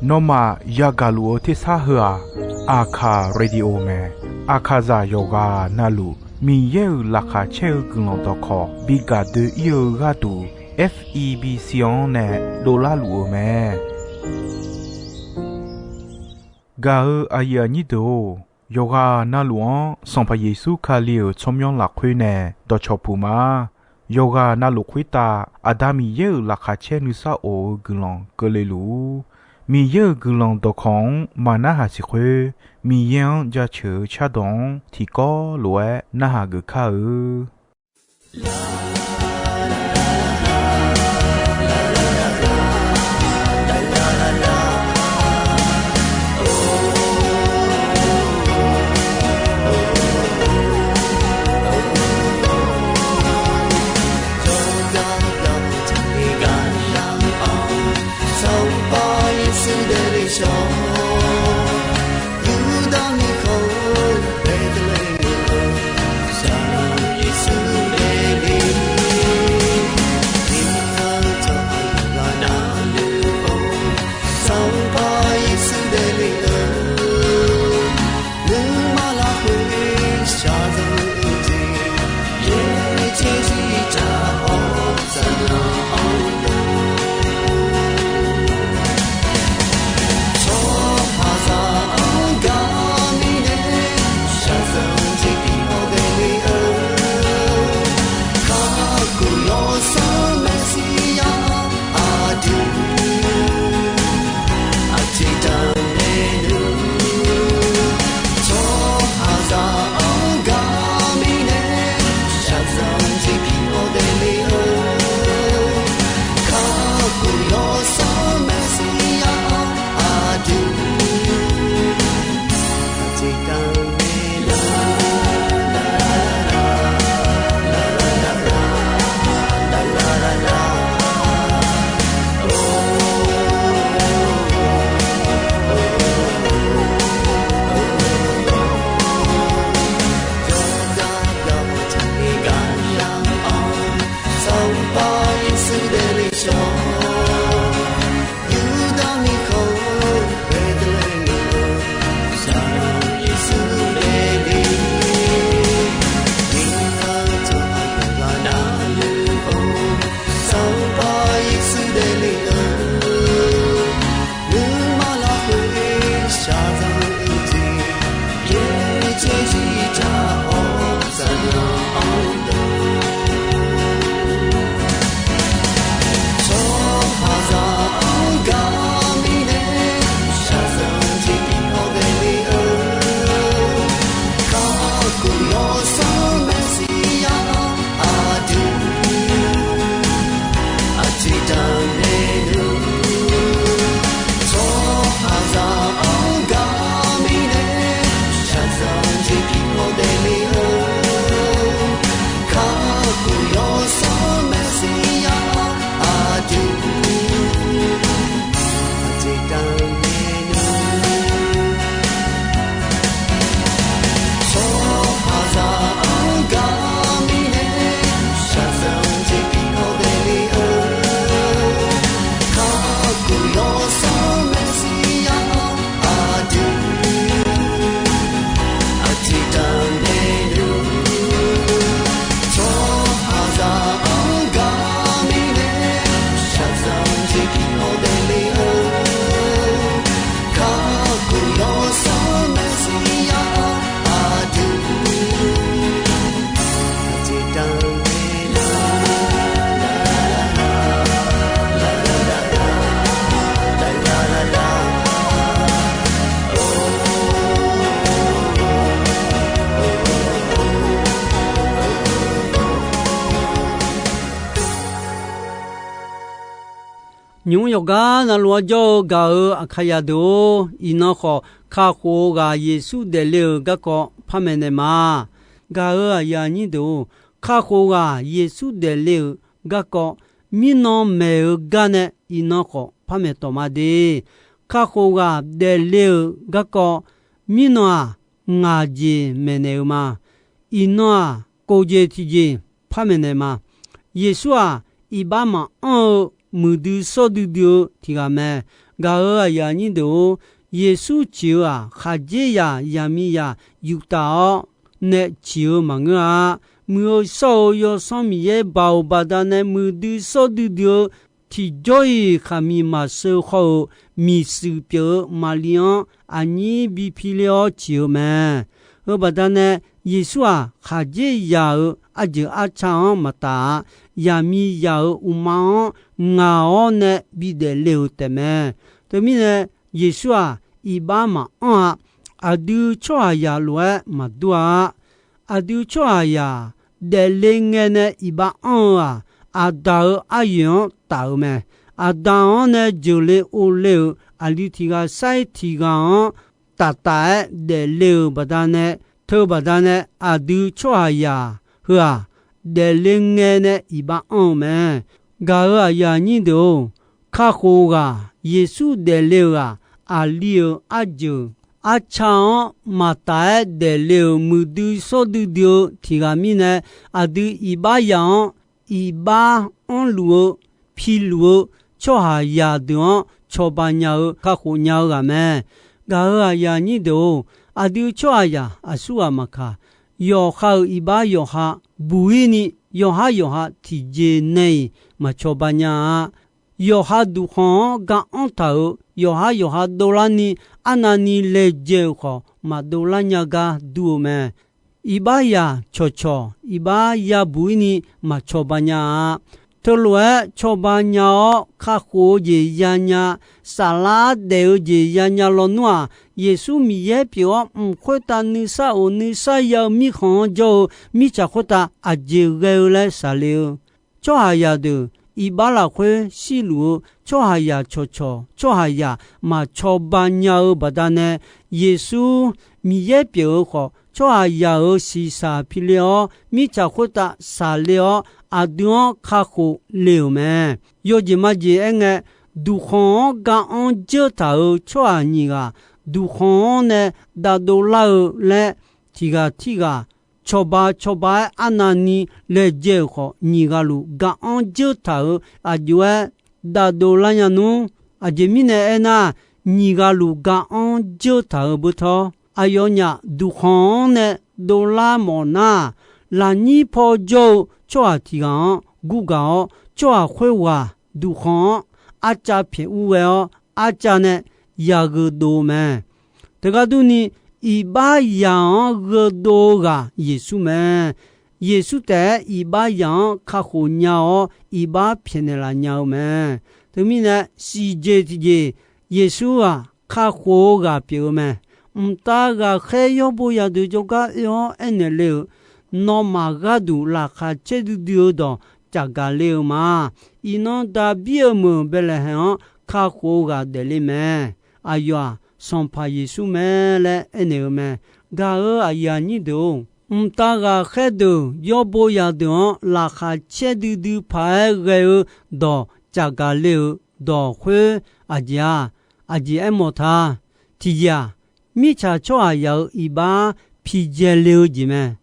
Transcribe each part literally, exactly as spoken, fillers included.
Nawmaf yagaq luf-eu tersar heu-aq, Aqkaq radio mae. Aqkaqzaq yawqghaq navluf Miqyaer-euq laqkhaq caer-eu guiqlanq dawqkawq bi gaq doe-ir-eu gharduq, F E B C-anr nae dovlar luf-eu mae. Gaq-eu aqyuif aqnyir deuq-or, yawqghaq navluf-anr Sanqpaq Yeqsur Kali-euq tsawrmyanr lafkhoer nae dawqcawq puq ma. Yawqghaq navluf khoertav Aqda Miqyaer-euq laqkhaq caer nuisar of-eu guiqlanq keuvle luf-ur. Miqyaer-euq guiqlanq dawqkawq-anr maqnarhaq siq khoer, Miqyaer-anr jaceuq-eu cardawq-anr tiqkawv lof-aer narhaq geuf kar-eu. Nymq-mr yawqgar navluf-anr jawr-eu gaq-euq Aqkaqzaq deuq-or, iqnan khawf kakhof-eu ghaq Yeqsur daefle-euq garkawv par maeqnaeq ma. Gaq-euq aqyuif aqnyir deuq-or, kakhof ghaq Yeqsur daefle-euq garkawv mirnan maeq-eu gar nae iqnan khawf par maeqtawq ma de. Kakhof ghaq daefle-euq garkawv mirnan-aq, ngaq jeq maeqnaeq-eu ma. Iqnan-aq, kov jeq tiqjeq par maeqnaeq ma. Yeqsur-aq, iqbax maqanr-eu muiqdui shawr duidui-eu tiq ghaq mae. Gaq-euq aqyuif aqnyir deuq-or, Yeqsur ciq-eu-aq, khaqdzerzaq zaqmiqzaq yuf taf-awr nae ciq-eu maqngeur-a. Muiq-eu shawr-eu Yawsanr Miqyaer baoq baqdanae muiqdui shawr duidui-eu tiqjawr-iq khaqmiq maqsheu khawr-eu miqshuif pyeuf-eu Maqli-anr aqnyir bi piler-awr ciq-eu mae. Heu baqdanae Yeqsur-aq, khaqdzerzaq-euq arjeuq arca-anr maqtaf-a. Zaqmiqzaq-euq uqma-anr ngaq-awr nae bidaef le-euq taefmae. Teumirnae, Yeqsur-aq, iqbax maqanr-a. Aqdui tsawrhaqzaq lof-aer maqdur-a. Aqdui tsawrhaqzaq daefle ngae nae iqbax anr-eu-aq, Aqdaq-euq aryoeq-anr taf-eu mae. Aqdaq-anr nae jeuqle ovle-euq aqli tiq ghaq sair tiq ghaq-anr taqtaf-aer daefle-euq baqdanae, teu baqdanae aqdui tsawrhaqzaq heu-aq, daefle ngae nae iqbax anr-eu mae. Gaq-euq aqyuif aqnyir deuq-or, kakhof ghaq Yeqsur daefle-euq-aq, aqli-euq arjeuq arca-anr maqtaf-aer daefle-euq muiqdui shawr duidui-eu tiq ghaq mirnae, aqdui iqbaxzaq-anr iqbax anrluf-eu piluf-eu tsawrhaqzaq deuq-anr cawba nya-eu kakhof nya-eu ghaq mae. Gaq-euq aqyuif aqnyir deuq-or, aqdui tsawrhaqzaq aqsurghaq maqkaq, yawqha-euq iqbax yawqha buq-ir ni, yawqhar yawqha tiqjeq nae-iq maqcawba nya-a. Yawqha duqkhanq-anr ga anr taq-euq yawqhar yawqha dovlar ni, arnavni laejae-euq khawf maqdov lar nya gar dur-eu mae. Iqbaxzaq cawqcawq iqbax yabuq-ir ni maqcawba nya-a. Teulof-aer cawba nya-awr kakhof-eu jeq yanya, saflar daef-eu jeq yanya lawnmr-aq, Yeqsur Miqyaer pyeuf-awr mq khoertav nuisar of nuisar ya-eu mirkhanq-anr jawr-eu mirtsaq khoertav aqjeq ghae-eu laer shaqle-eu tsawrhaqzaq deuq iqbax lafkhoer shirluf-eu tsawrhaqzaq cawqcawq tsawrhaqzaq maqcawba nya-eu baqdanae, Yeqsur Miqyaer pyeuf-eu khawf, tsawrhaqzaq-euq shiqshaq piler-awr, mirtsaq khoertav shaqler-awr, aqdui-anr kakhof le-euq mae. Yawjeq majeq aerngae, duqkhanq-anr ga anr dzeur taq-euq tsawrhaq nyiq ghaq, duqkhanq-anr nae dav dovlar-eu laer, tiq ghaq tirghaq cawba cawba-aer arnavni laejae-euq khawf, nyiq ghaq luf ga anr dzeur taq-euq aqjox-aer dav dovlar nya nmr. Aqjeq mirnae aernar, nyiq ghaq luf ga anr dzeur taq-euq beutawr, aqyawfnyaf duqkhanq-anr nae dovlar mawf nar, lafnyir paw jawr-eu tsawrhaq tiq ghaq-anr gurgaq-awr, tsawrhaq khoerghaq duqkhanq-anr arcav pyaeq ur ghae-awr, arcav nae yagheu dov-eu mae. Teugar durni, iqbaxzaq-anr gheudov-eu ghaq Yeqsur mae. Yeqsur taef-aer iqbaxzaq-anr kakhof nya-awr, iqbax pyaeqnaeq laf nya-eu mae. Teumirnae, siqjeq tiqjeq Yeqsur-aq, kakhof-eu ghaq pyeuf-eu mae. Mqtav ghaqkhaer yawrbo yadeuq jawrgar oe-awr aernaeq le-euq, nawmaf gharduq laqkhaq caer duidui-eu dawq caqgaq le-eu ma. Iqnan Daqbir-eu meuq Baeqlaeqhaeq-anr kakhof-eu ghaq daefle mae. Aqyawf-aq, Sanqpaq Yeqsur mae laer aernaeq-eu mae. Gaq-euq aqyuif aqnyir deuq-or, mqtav ghaqkhaer deuq yawrbo yadeuq-anr laqkhaq caer duidui paq-aer ghae-eu dawq caqgaq le-euq dawq khoer aqjeq-aq, aqjeq aermawf ta. Tiqjeq-aq, mirtsaq tsawrhaqzaq-euq iqbax pijae le-eu jeq mae.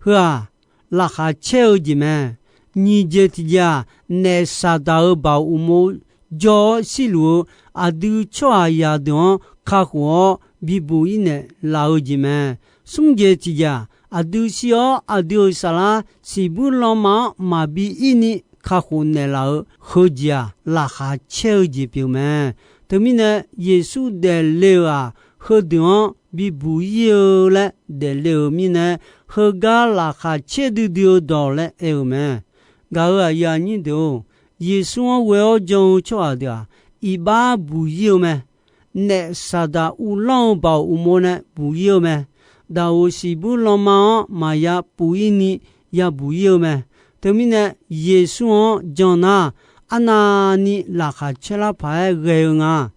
Heu-aq, laqkhaq caer-eu jeq mae. Nyiq jeq tiqjeq-aq, naef Saqdaq-euq baoq uqmov jawr-awr shirluf-eu aqdui tsawrhaqzaq deuq-anr kakhof-awr bibuq-ir naeqlaf-eu jeq mae. Smr jeq tiqjeq-aq, aqdui shir-awr aqdui-euq saflar siqbuir lanma-anr maqbi ir ni kakhof naeqlaf-eu heujeq-aq, laqkhaq caer-eu jeq pyeuf mae. Teumirnae, Yeqsur daefle-euq-aq, heudeuq-anr bibuq-ir-eu laer daefle-euq mirnae, heugar laqkhaq caer duidui-eu dawq laer aer-euq mae. Gaq-euq aqyuif aqnyir deuq-or, Yeqsur-anr ghoe-awr jan-eu tsawrhaq deuq-aq, iqbax buq-ir-eu mae. Naef Saqdaq uvlanr-eu baoq uqmov nae buq-ir-eu mae. Daqoq siqbuir lanma-anr maqya puq-ir ni yabuq-ir-eu mae. Teumirnae, Yeqsur-anr jan nar, arnavni laqkhaq caer lar paq-aer ghae-eu nga.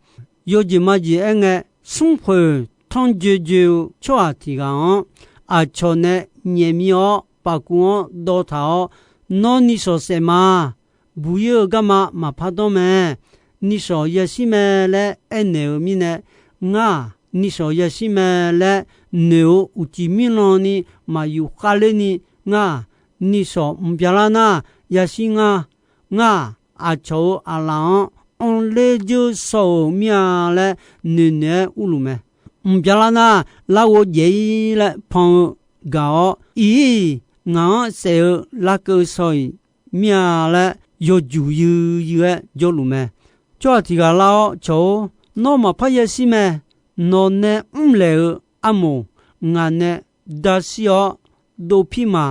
Yawjeq majeq aerngae, smrkhoeq tanrjoe joe-eu tsawrhaq tiq ghaq-anr, aqcawq nae nyaef mir-awr pafkuv-anr dawv taq-awr, Nawr nishawq saef ma. Buq-ir-eu garma maqpar danr mae. Nishawq yashir mae laer aernaeq-eu mirnae, Ngar-aq, nishawq yashir mae laer noeq-eu uqcif mirlan ni maq yufkhav ler ni, ngar-aq, nishawq mq byalar nar yashir nga. Ngar-aq, aqcawq-euq aqlaf-anr anrler dzeur shaw-euq mir-a laer noeqnoeq-aer urluf mae. Mq byalar nar, larghov jaef-ir laer pan-eu gaq-awr, ir-ir ngaq-anr saef-eu larkeuv shaw-iq mir-a laer yawjuq yuiyui-aer jawrluf mae. Tsawrhaq tiq ghaq lar-awr, Cawq-or, nawr maqpar yashir mae. Nawq nae mrlaeq-eu armoq ngaq nae dashir-awr, dov pir ma.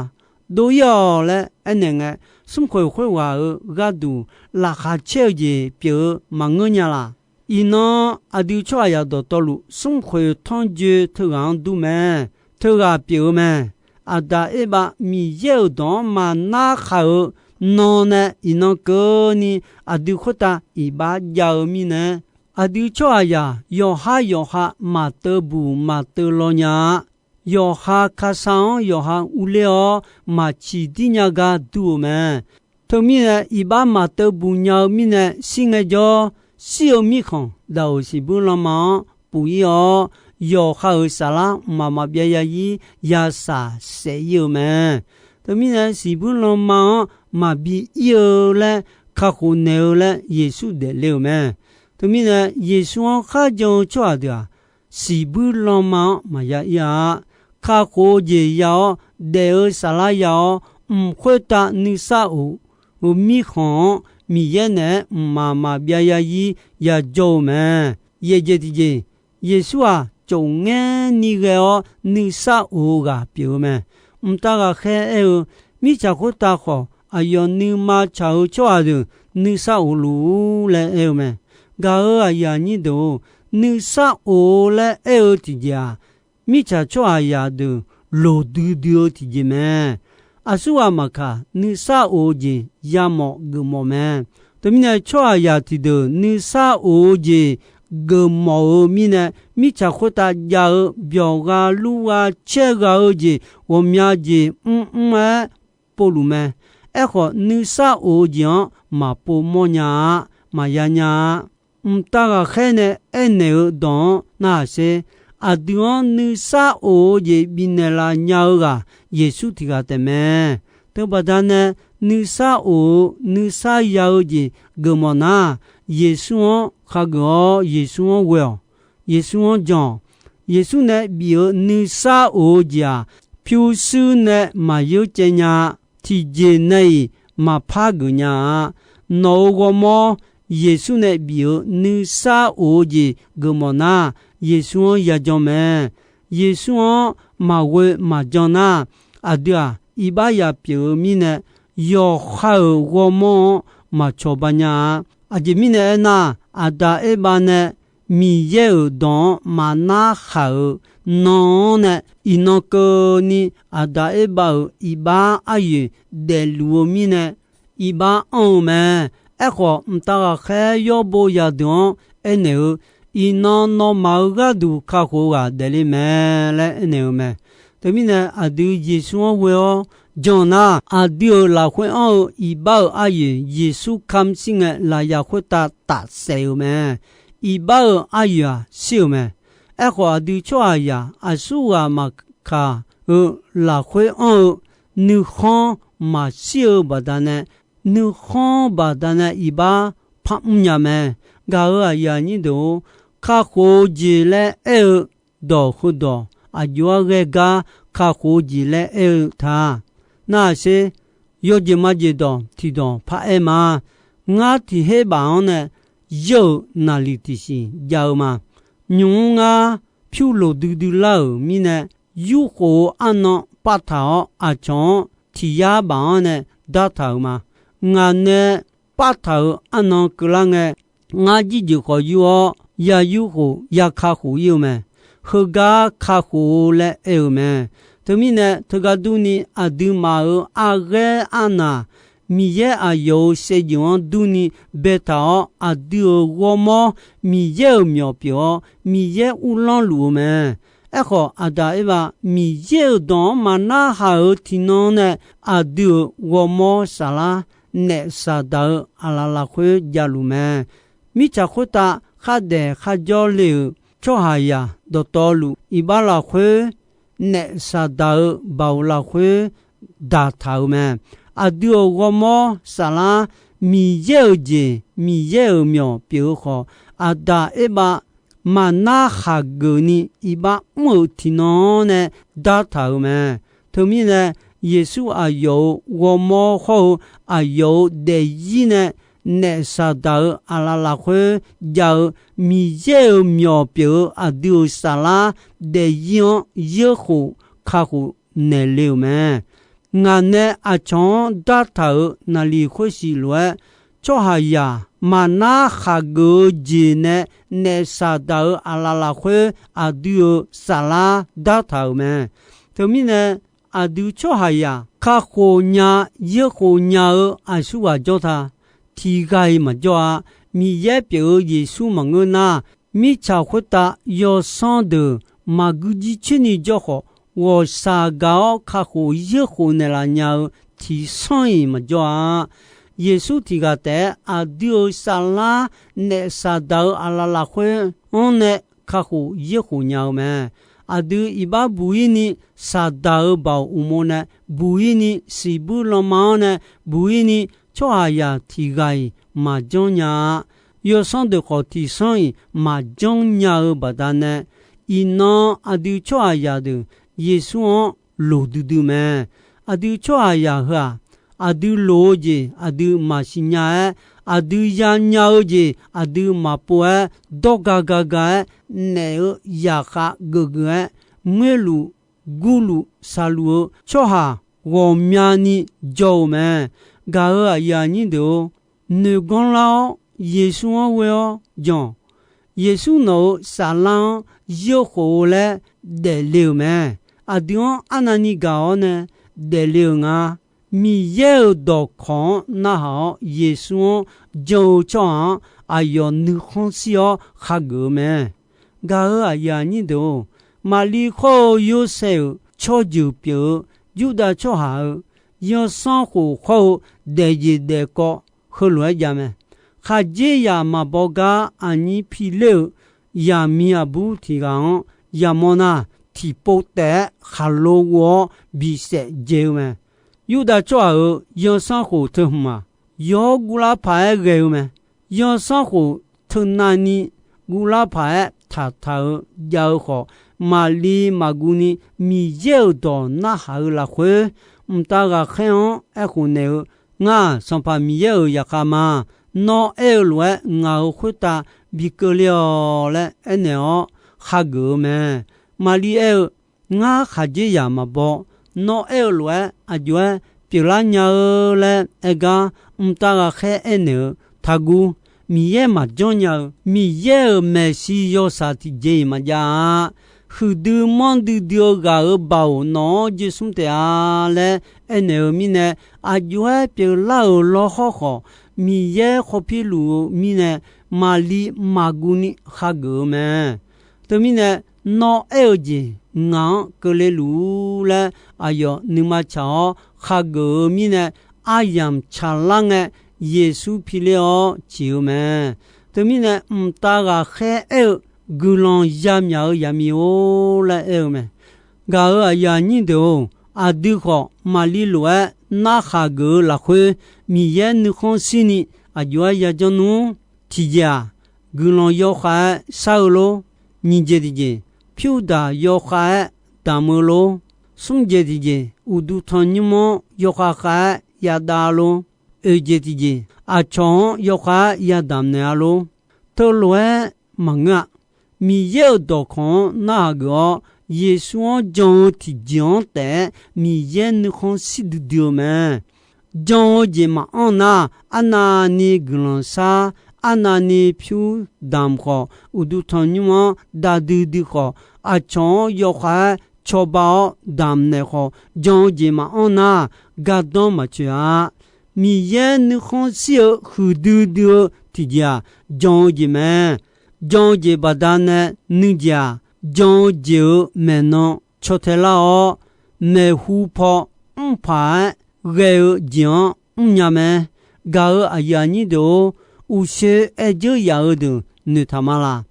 Dov-ir-awq laer aernaeq ngae, smrkhoeq khoerghaq-euq gharduq laqkhaq caer-eu jeq pyeuf-eu maqngeur nya laq. Iqnan aqdui tsawrhaqzaq dawqtawvluf, smrkhoeq tanrjoe teughaq-anr dur mae. Teughaq pyeuf-eu mae. Aqdaq Erbav Miqyaer-euq dawq-anr maqnar khaq-eu nan nae iqnan keuvni aqdui khoertav iqbax jav-eu mirnae, aqdui tsawrhaqzaq yawqhar yawqha maqteuv buq maqteuv law nya-a. Yawqha kasa-anr yawqha urler-awr, maqciq dir nya gar dur-eu mae. Teumirnae, iqbax maqteuv buq nya-eu mirnae, shir ngaejawr, shir-eu mirkhanq daq-euq siqbuir lanma-anr puf-ir-awr, yawqha-euq saflar mqmaq maqbyav ya-ir, yashaq saef-ir-eu mae. Teumirnae, siqbuir lanma-anr maqbi ir-eu laer kakhof naeq-eu laer Yeqsur daefle-euq mae. Teumirnae, Yeqsur-anr kharjan-eu tsawrhaq deuq-aq, siqbuir lanma-anr maqya ir-a. Kakhof-eu jeq ya-awr, daef-eu saflar ya-awr, mq khoertav nuisar of-eu mirkhanq-anr Miqyaer naeq-aer mqmaq maqbyav ya-ir yajawr-eu mae. Yaeqjeq tiqjeq, Yeqsur-aq, tsofngaer ni ghae-awr nuisar of-eu ghaq pyeuf-eu mae. Mqtav ghaqkhaer aer-eu, mirtsaq khoertav khawf, aqyawf nuima tsaq-eu tsawrhaq deuq nuisar of luf-ur laer aer-eu mae. Gaq-euq aqyuif aqnyir deuq-or, nuisar of-eu laer aer-eu tiqjeq-aq, mirtsaq tsawrhaqzaq deuq loqdui dui-eu tiqjeq mae. Aqsurghaq maqkaq, nuisar of-eu jeq yamawf geufmawf mae. Teumirnae, tsawrhaqzaq tiqdeuq nuisar of-eu jeq geufmawf-eu mirnae, mirtsaq khoertav jav-eu byawq gha lur gha caer gha-eu jeq ghawqmya jeq mrmr-aer povluf mae. Aerkhawf, nuisar of-eu jeq-anr maqpov mawrnya-a, maqya nya-a. Mqtav ghaqkhaer nae aernaeq-eu dawq-anr narhaq sher. Aqdui-anr nuisar of-eu jeq bifnaeq laf nya-eu ghaq Yeqsur tiq ghaq taef mae. Teubaqda nae nuisar of-eu nuisar ya-eu jeq geufmawf nar, Yeqsur-anr khageuf-awr Yeqsur-anr ghoe-awq. Yeqsur-anr jan-awq. Yeqsur nae bif-eu nuisar of-eu jeq-aq, pyurshuir nae maqyeur caev nya-a. Tiqjeq nae-iq maqpar geuf nya-a. Nawq-euq ghawrmawr Yeqsur nae bif-eu nuisar of-eu jeq geufmawf nar, Yeqsur-anr yajan mae. Yeqsur-anr maqghoe maqjan nar, aqdui-aq iqbax ya pyeuf-eu mirnae, yawqha-euq ghawrmawr-anr maqcawq ba nya-a. Aqjeq mirnae aernar, Aqdaq Erbav nae Miqyaer-euq dawq-anr maqnar khaq-euq nan-anr nae, iqnan keuvni Aqdaq Erbav-euq iqbax aryoeq daefluf-eu mirnae, iqbax anr-eu mae. Aerkhawf, mqtav ghaqkhaer yawrbo yadeuq-anr aernaeq-eu, iqnan nawmaf-euq gharduq kakhof-eu ghaq daefle mae laer aernaeq-eu mae. Teumirnae, aqdui Yeqsur-anr ghoe-awr jan nar, aqdui-euq lafkhoer anr-eu iqbax-euq aryoeq Yeqsur kamq shir ngae, lafyaq khoertav tafsaef-euq mae. Iqbax-euq aryoeq-aq shir-euq mae. Aerkhawf, aqdui tsawrhaqzaq aqsurghaq maqkaq-eu lafkhoer anr-eu nuikhanr maqshir-eu baqdanae, nuikhanr baqdanae iqbax par mrnya mae. Gaq-euq aqyuif aqnyir deuq-or, kakhof-eu jeq laer aer-eu dawq heudawq aqjox-aer ghae gar kakhof-eu jeq laer aer-eu ta. Narhaq sher, yawjeq majeq dawq tiqdawq paraer ma. Ngar tiq her baf-anr nae yawr-euq naqliq tiqsiq jav-eu ma. Nymq-mr ngar pyur loqdui dui lar-euq mirnae, yurkhof-eu arnan partaq-awr aqcawq-anr tiq yar baf-anr nae dartaq-euq ma. Ngaq nae partaq-euq arnan keuvlar ngae, ngar jirjeuq khawf yur-awr ya yurkhof ya kakhof-ir-eu mae. Heugar kakhof-eu laer aer-eu mae. Teumirnae, teugar durni aqduimaf-euq arghaer arnaq, Miqyaer aqyawf-euq shaevdzeuf-anr durni baetaq-awr, aqdui-euq ghawrmawr Miqyaer-euq myawq pyeuf-awr, Miqyaer uvlanr luf-eu mae. Aerkhawf, Aqdaq Erbav Miqyaer-euq dawq-anr maqnar haq-euq tiqnan nae, aqdui-euq ghawrmawr saflar naef saqdaq-eu aqlaf lafkhoer javluf mae. Mirtsaq khoertav khardaef kharjawr le-euq tsawrhaqzaq dawqtawvluf, iqbax lafkhoer naef saqdaq-eu baoq lafkhoer daqtaq-euq mae. Aqdui-euq ghawrmawr saflar Miqyaer-euq jeq, Miqyaer-euq myawq pyeuf-eu khawf, Aqdaq Erbav maqnar khaqgeuf ni iqbax mr-euq tiqnan-anr nae dartaq-euq mae. Teumirnae, Yeqsur aqyawf-euq ghawrmawr hawr-eu aqyawf-euq daefzir nae naef Saqdaq-euq aqlaf lafkhoer jav-eu Miqyaer-euq myawq pyeuf-eu aqdui-euq saflar daefzir-anr yaerkhof kakhof naeq le-euq mae. Ngaq nae aqcawq-anr dartaq-euq naqliq khoersiq lof-aer, tsawrhaqzaq maqnar khaqgeuf-eu jeq nae naef Saqdaq-euq aqlaf lafkhoer aqdui-euq saflar dartaq-euq mae. Teumirnae, aqdui tsawrhaqzaq kakhof nya, yaerkhof nya-eu aqsurghaq jawr ta. Tiq ghaq-iq maqjawr-a. Miqyaer pyeuf-eu Yeqsur maqngeur nar, mirtsaq khoertav yawsanr deuq maqgui jircoer ni jawr khawf, ghawqshaq gaq-awr kakhof yaerkhof naeqlaf nya-eu tiqsanr-iq maqjawr-a. Yeqsur tiq ghaq taef-aer aqdui-euq saflar naef Saqdaq-euq aqlaf lafkhoer-anr nae kakhof yaerkhof nya-eu mae. Aqdui iqbax buq-ir ni Saqdaq-euq baoq uqmov nae buq-ir ni, siqbuir lanma-anr nae buq-ir ni, tsawrhaqzaq tiq ghaq-iq maqjanr nya-a. Yawsanr deuq khawf tiqsanr-iq maqjanr nya-eu baqdanae, iqnan aqdui tsawrhaqzaq deuq Yeqsur-anr loq duidui mae. Aqdui tsawrhaqzaq heu-aq, aqdui loq-eu jeq aqdui maqsiq nya-aer, aqdui yanya-eu jeq aqdui maqpov-aer, dawrga gaga-aer, naef-eu zaqkhav geufgeuf-aer, ngoerluf gurluf shaqluf-eu tsawrhaq ghawqmyani jawr-eu mae. Gaq-euq aqyuif aqnyir deuq-or, noeqganr lar-awr Yeqsur-anr ghoe-awr jan. Yeqsur nawq-euq saflar-anr yaerkhof-eu laer daefle-euq mae. Aqdui-anr arnavni gaq-awr nae daefle-euq nga. Miqyaer-euq dawqkawq-anr narhaq-awr Yeqsur-anr jan-eu tsawrhaq-anr aqyawf nuikhanr shir-awr khageuf-eu mae. Gaq-euq aqyuif aqnyir deuq-or, Maqlir khawr-eu Yorsaev-euq tsawrjeuq pyeuf-eu Yurdav tsawrhaq-euq yawsanr khof khawr-eu daefjeq daefkawv heulof-aer jav mae. Khaqdzerzaq maqbaw gar aqnyir pi ler-euq zaqmiq aqbur tiq ghaq-anr yamawr nar, tiqpov taef-aer khaqlo ghov-awr bisaef dzae-eu mae. Yurdav tsawrhaq-euq yawsanr khof teu hmq-aq, yawr guvlar paq-aer ghae-eu mae. Yawsanr khof teu navni guvlar paq-aer taqtaq-eu jav-eu khawf, Maqlir maqguv ni Miqyaer-euq dawq narhaq-eu lafkhoer, mqtav ghaqkhaer-anr aerkhof naeq-eu, Ngar-aq, Sanqpaq Miqyaer-euq zaqkhav ma. Nawr aer-eu lof-aer ngaq-euq khoertav bi keuvle-awq laer aernaeq-awr khageuf-eu mae. Maqlir aer-eu, Ngar khaqdzerzaq maqbaw. Nawr aer-eu lof-aer aqjox-aer pyeuflar nya-eu laer aer gar, mqtav ghaqkhaer aernaeq-eu, Taqguv. Miqyaer maqjanr nya-eu, Miqyaer-euq maeqshi yawshaq tiqjeq-iq maqjav-a. Huiqdui manrdui dui-eu ghaq-euq baoq nawq-anr jersmr taef-a laer aernaeq-eu mirnae, aqjox-aer pyeuflar-euq lawrhawr khawf, Miqyaer khawf pirluf-eu mirnae, Maqlir maqguv ni khageuf-eu mae. Teumirnae, Nawr aer-eu jeq ngaq-anr keuvle luf-ur laer aqyawf nuima tsaq-awr khageuf-eu mirnae, aryamq tsaqlar ngae Yeqsur piler-awr ciq-eu mae. Teumirnae, mqtav ghaqkhaer aer-eu, Guiqlanq yamyaq-eu zaqmiq-or laer aer-eu mae. Gaq-euq aqyuif aqnyir deuq-or, aqdui khawf Maqlir lof-aer narhaq geuf-eu lafkhoer Miqyaer nuikhanr shirni aqjox-aer yajanr nmr. Tiqjeq-aq, guiqlanq yawkhav-aer shar-eu lor. Nyiq jeq tiqjeq, pyurdaq yawkhav-aer damq-eu lor. Smr jeq tiqjeq, uqduq tanqnymr-anr yawkhav khav-aer yadav lor. Oeq jeq tiqjeq, aqcawq-anr yawkhav-aer yadamq naeq-a lor. Teulof-aer maqngeur-a. Miqyaer-euq dawqkawq-anr narhaq geuf-awr, Yeqsur-anr jan-eu tiqjeq-anr taef-aer Miqyaer nuikhanr shir duidui-eu mae. Jan-eu jeq maqanr nar, arnavni guiqlanq shar, arnavni pyur damq khawf, uqduq tanqnymr-anr dav duidui khawf, aqcawq-anr yawkhav-aer cawba-awr damq naeq khawf, jan-eu jeq maqanr nar, gardanr maqtsoeq-a. Miqyaer nuikhanr shir-eu huiqdui dui-eu tiqjeq-aq, jan-eu jeq mae. Jan-eu jeq baqdanae nuijeq-aq, jan-eu jeq-euq maeqnan caw tae lar-awr, maeqhu paw mrpaq-aer ghae-eu jeq-anr mrnya mae. Gaq-euq aqyuif aqnyir deuq-or, uqshoe aer dzeur yaf-eu deuq noeqtaq ma laq.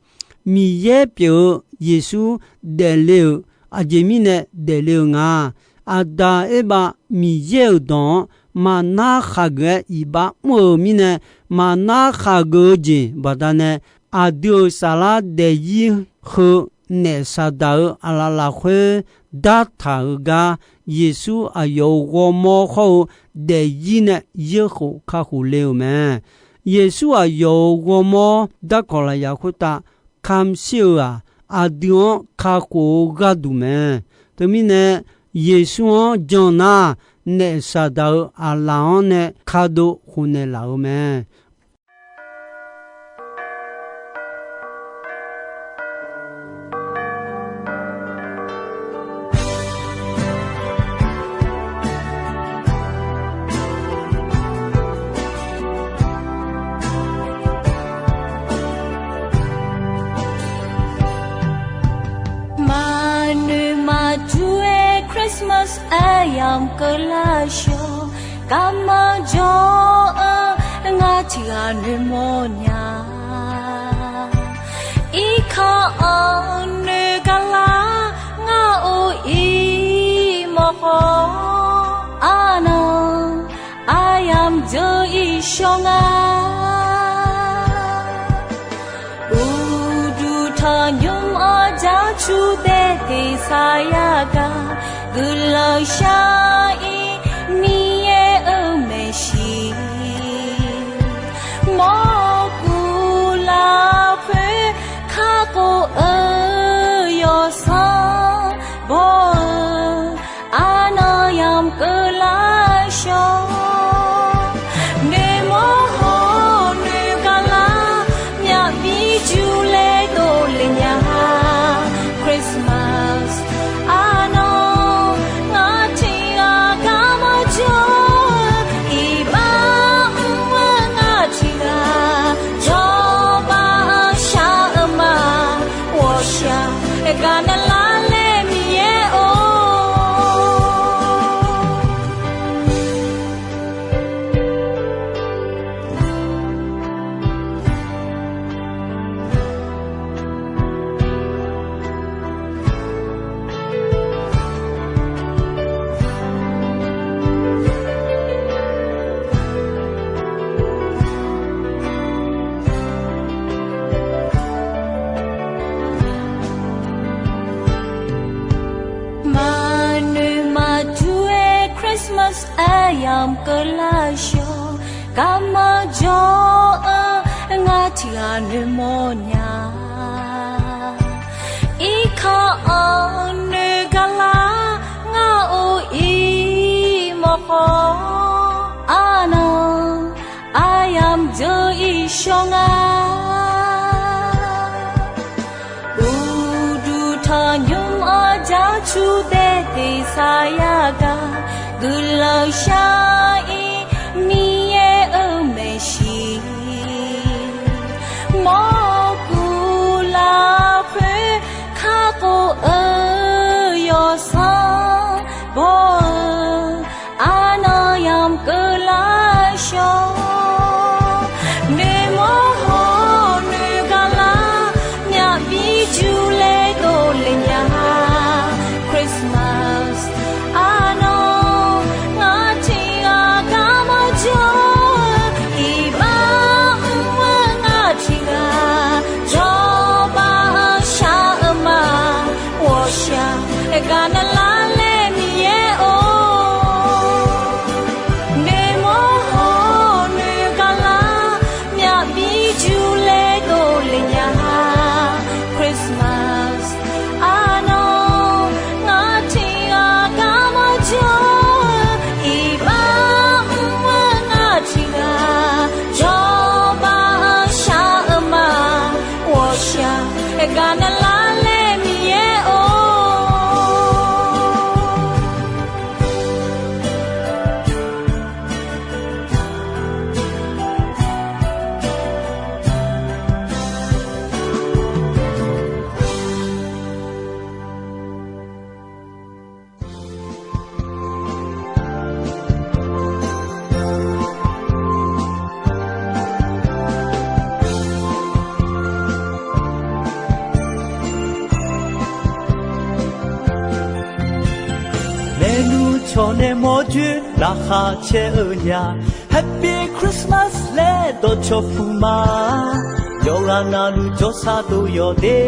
Miqyaer pyeuf-eu Yeqsur daefle-euq aqjeq mirnae daefle-eu nga. Aqdaq Erbav Miqyaer-euq dawq-anr maqnar khaqgeuf-aer iqbax mr-euq mirnae, maqnar khaqgeuf-eu jeq baqdanae, aqdui-euq saflar daefzir heu naef Saqdaq-euq aqlaf lafkhoer dartaq-eu gar, Yeqsur aqyawf-euq ghawrmawr hawr-eu daefzir nae yaerkhof kakhof le-euq mae. Yeqsur aqyawf-euq ghawrmawr darkawq lafyaq khoertav kamq shir-euq-aq, aqdui-anr kakhof-eu gharduq mae. Teumirnae, Yeqsur-anr jan nar, naef Saqdaq-euq aqlaf-anr nae kadov khofnaeq laf-euq mae. Maqnoeq maqdur-aer Christmas aryamq keuvlar shawr, garmanr jawr-eu ngar tiqghaq noeqmawr nya. Irkanr-anr noeq gaqlar ngar or-ir mawrkhawf, arnan aryamq dzeur-ir shawr nga. Uqduq tanqnymr-anr jacur daef teq saqyar gaq, guiqlanq shar-ir Miqyaer-euq maeqshi, mawrkuv lafkhoer kakhof-eu yawsanr baw-eu, arnan yamq keuvlar shawr. Noeqmawr hawr noeq gaqlar, myavbi julae dovle nya. Christmas arnan ngar tiqghaq garmanr jawr-eu, iqbax mr-eu ngar tiqghaq jawrbav shar-eu ma. Ghawqshaq gaqnaeq lar laer Miqyaer or. Maqnoeq maqdur-aer Christmas aryamq keuvlar shawr, garmanr jawr-eu ngar tiqghaq noeqmawr nya. Irkanr-anr noeq gaqlar ngar or-ir mawrkhawf, arnan aryamq dzeur-ir shawr nga. Uqduq tanqnymr-anr jacur daef teq saqyar gaq, guiqlanq shar-ir Miqyaer-euq maeqshi, mawrkuv lafkhoer kakhof-eu yawsanr baw-eu, arnan yamq keuvlar shawr. Noeqmawr hawr noeq gaqlar, myavbi julae dovle nya. Christmas arnan ngar tiq Cawq nae mawrjoer laqkhaq caer-eu nya, Happy Christmas laer dawqcawq puq ma. Yawqghaq navluf jawrsar dov yawq de.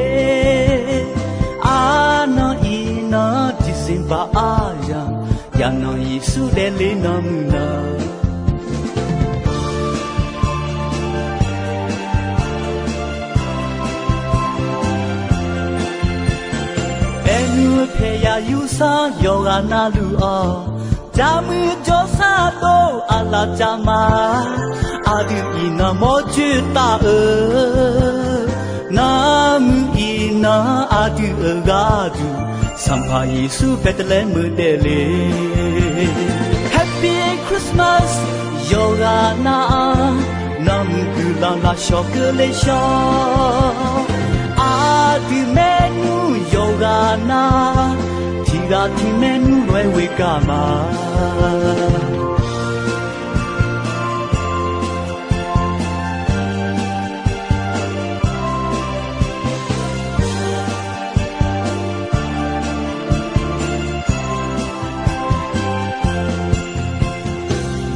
Arnan iqnan December aryamq, yaqnan Yeqsur daefle nan muiq nan. Aernmr paeqyaq yursanr yawqghaq navluf-awq, jaqmuiq jawrsar dov aqlaf jav ma. Aqdui iqnan mawrjoer taf-eu, nanmuiq iqnan aqdui-euq gharduq, Sanqpaq Yeqsur Bethlehem-eu daefle. Happy Christmas yawqghaq nar-a, nanmuiq guiqlanq lafshawq keuvle shawr. Aqdui maernmr yawqghaq nar, tiqghaq tiq maernmr lof-aer ghoegaq ma.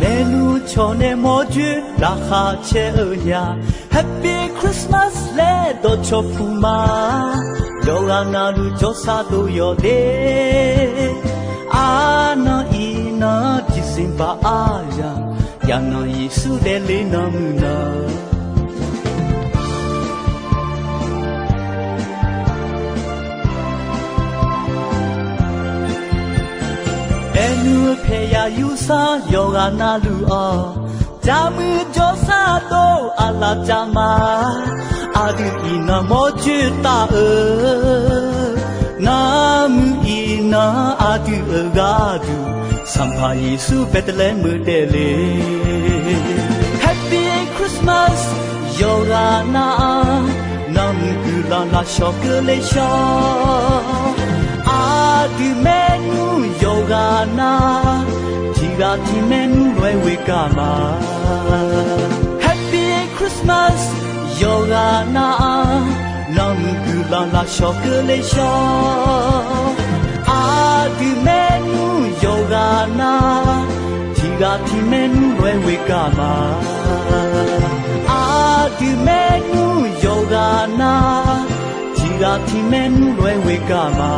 Maernmr cawq nae mawrjoer laqkhaq caer-eu nya, Happy Christmas laer dawqcawq puq ma. Yawqghaq navluf jawrsar dov yawq de. Arnan iqnan December aryamq, yaqnan Yeqsur daefle nan muiq nan. Aernmr paeqyaq yursanr yawqghaq navluf-awq, jaqmuiq jawrsar dov aqlaf jav ma. Aqdui iqnan mawrjoer taf-eu, nanmuiq iqnan aqdui-euq gharduq, Sanqpaq Yeqsur Bethlehem-eu daefle. Happy Christmas yawqghaq nar-a, nanmuiq guiqlanq lafshawq keuvle shawr. Aqdui maernmr yawqghaq nar, tiqghaq tiq maernmr lof-aer ghoegaq ma. Happy Christmas yawqghaq nar-a, nanmuiq guiqlanq lafshawq keuvle shawr. Aqdui maernmr yawqghaq nar, tiqghaq tiq maernmr lof-aer ghoegaq ma. Aqdui maernmr yawqghaq nar, tiqghaq tiq maernmr lof-aer ghoegaq ma.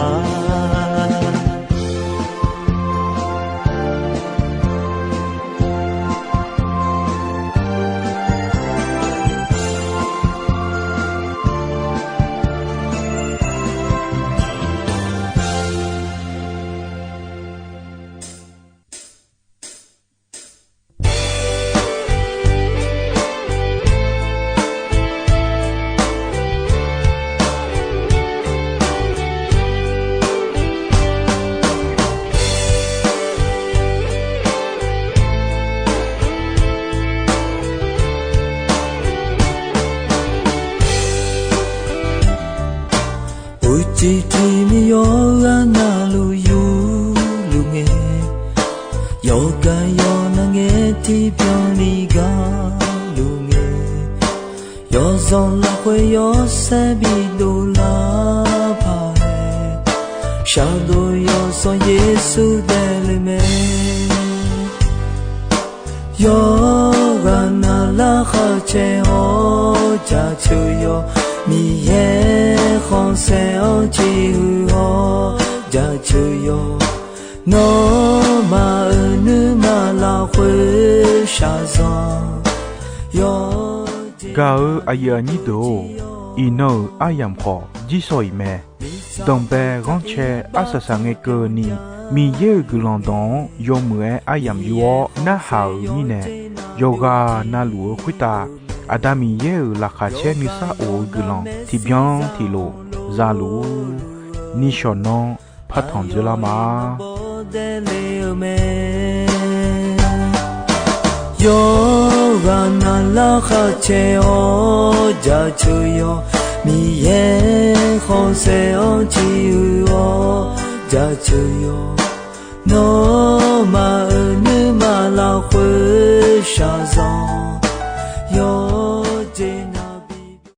Uqcif tiq miqyaw-eu ghaq navluf yurluf ngae, yawqgar yawqnav ngae tiqbyan ni gar luf ngae, yawzanq lafkhoer yawshaer bidov lar paq-aer, shardov yawsanr Yeqsur daefle mae. Yawqghaq nav larkhaq caer-awr jaceuq yawq, Miqyaer khanqsaer-anr ciqhuiq-awr jaceuq yawq, nawmaf-euq nuima lafkhoer shaqzanq yawq. Gaq-eu aqyuif aqnyir deuq-or, iqnan-euq aryamq khawf jirsawq iq mae. Danqbae ghanrcae arsaq saq ngae keuvni, Miqyaer-euq guiqlanq dawq-anr yawmuiq-aer aryamq yur-awr narhaq-euq mirnae, yawqghaq navluf-eu khoertav Aqda Miqyaer-euq laqkhaq caer nuisar of-eu guiqlanq tiqbyan tiqlof za luf-ur. Nishawq nanr partanq dzoerlar ma. Yawqghaq nav larkhaq caer-awr jaceuq yawq, Miqyaer khanqsaer-anr ciqhuiq-awr jaceuq yawq, nawmaf-euq nuima lafkhoer shaqzanq yawqjeq